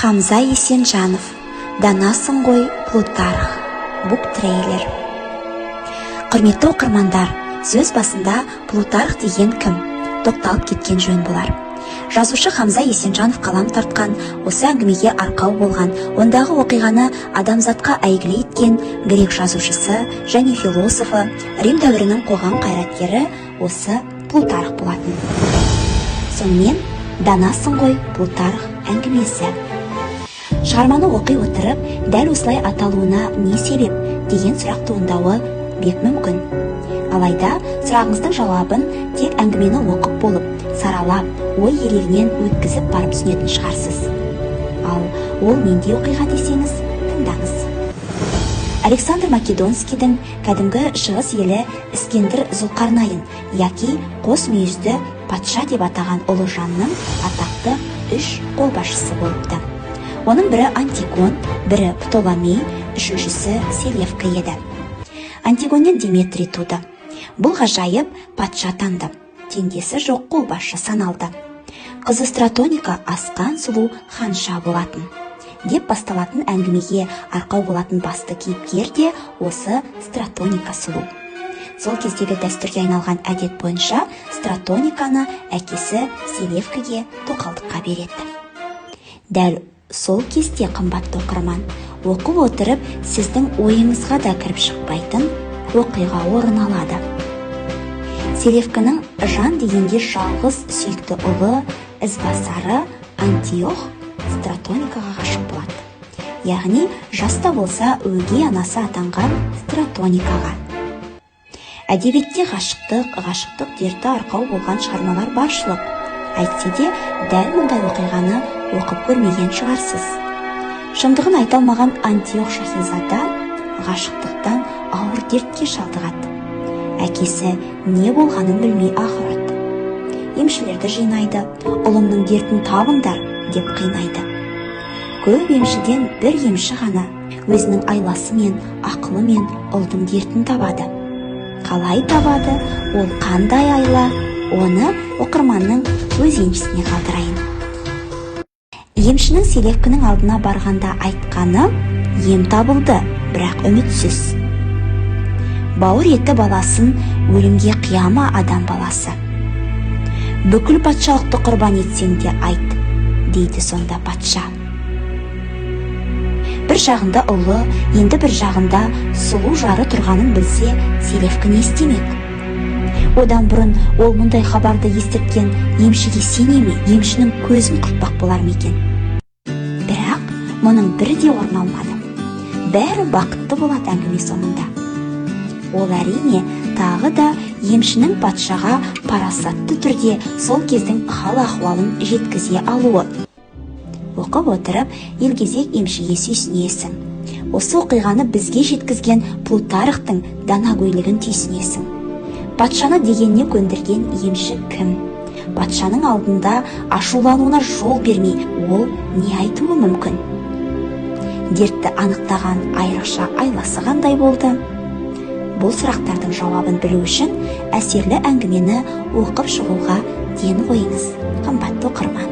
Хамза Есенжанов, «Данасың ғой, Плутарх», буктрейлер. Құрметті оқырмандар, сөз басында Плутарх деген кім, тоқталып кеткен жөн болар. Жазушы Хамза Есенжанов қалам тартқан осы әңгімеге арқау болған, ондағы оқиғаны адамзатқа әйгілі еткен грек жазушысы және философы, Рим дәуірінің қоғам қайраткері осы Плутарх болатын. Сонымен, «Данасың ғой, Плутарх» әңгімесі. Шығарманы оқи отырып, дәл осылай аталуына не себеп деген сұрақ туындауы бек мүмкін. Алайда сұрағыңыздың жауабын тек әңгімені оқып болып, саралап, ой елегінен өткізіп барып түсінетін шығарсыз. Ал ол нендей оқиға десеңіз, тыңдаңыз. Александр Македонскийдің кәдімгі шығыс елі Іскендір Зұлқарнайын яки қос мүйізді патша деп атаған ұлы жанның атақты үш қолбасшысы болыпты. Оның бірі Антигон, бірі Птоломей, үшіншісі Селевка еді. Антигоннен Деметрий туды. Бұл ғажайып патша атанды, теңдесі жоқ қолбасшы саналды. Қызы Стратоника асқан сұлу ханша болатын деп басталатын әңгімеге арқау болатын басты кейіпкер де осы Стратоника сұлу. Сол кездегі дәстүрге айналған әдет бойынша Стратониканы әкесі Селевкіге тоқалдыққа береді. Дәл сол кезде, қымбатты оқырман, оқып отырып сіздің ойыңызға да кіріп шықпайтын оқиға орын алады. Селевкінің жан дегенде жалғыз сүйікті ұлы, ізбасары Антиох Стратоникаға ғашық болады, яғни жас та болса өгей анасы атанған Стратоникаға. Әдебиетте ғашықтық, ғашықтық дерті арқау болған шығармалар баршылық. Әйтсе де дәл мұндай оқиғаны оқып көрмеген шығарсыз. Шындығын айта алмаған Антиох шаһизада ғашықтықтан ауыр дертке шалдығады. Әкесі не болғанын білмей аһ ұрады, емшілерді жинайды, «Ұлымның дертін табыңдар» деп қинайды. Көп емшіден бір емші ғана өзінің айласымен, ақылымен ұлдың дертін табады. Қалай табады, ол қандай айла, оны оқырманның өз еншісіне қалдырайын. Емшінің Селевкінің алдына барғанда айтқаны: «Ем табылды, бірақ үмітсіз. Бауыр еті баласын өлімге қия ма адам баласы? Бүкіл патшалықты құрбан етсең де айт», – дейді сонда патша. Бір жағында ұлы, енді бір жағында сұлу жары тұрғанын білсе, Селевкі не істемек? Одан бұрын ол мұндай хабарды естірткен емшіге сене ме, емшінің көзін құртпақ болар ма екен? Бірақ мұның бірі де орын алмады. Бәрі бақытты болады әңгіме соңында. Ол, әрине, тағы да емшінің патшаға парасатты түрде сол кездің хал ахуалын жеткізе алуы. Оқып отырып, елгезек емшіге сүйсінесің, осы оқиғаны бізге жеткізген Плутархтың данагөйлігін түйсінесің. Патшаны дегеніне көндірген емші кім? Патшаның алдында ашулануына жол бермей, ол не айтуы мүмкін? Дертті анықтаған айрықша айласы қандай болды? Бұл сұрақтардың жауабын білу үшін әсерлі әңгімені оқып шығуға ден қойыңыз, қымбатты оқырман.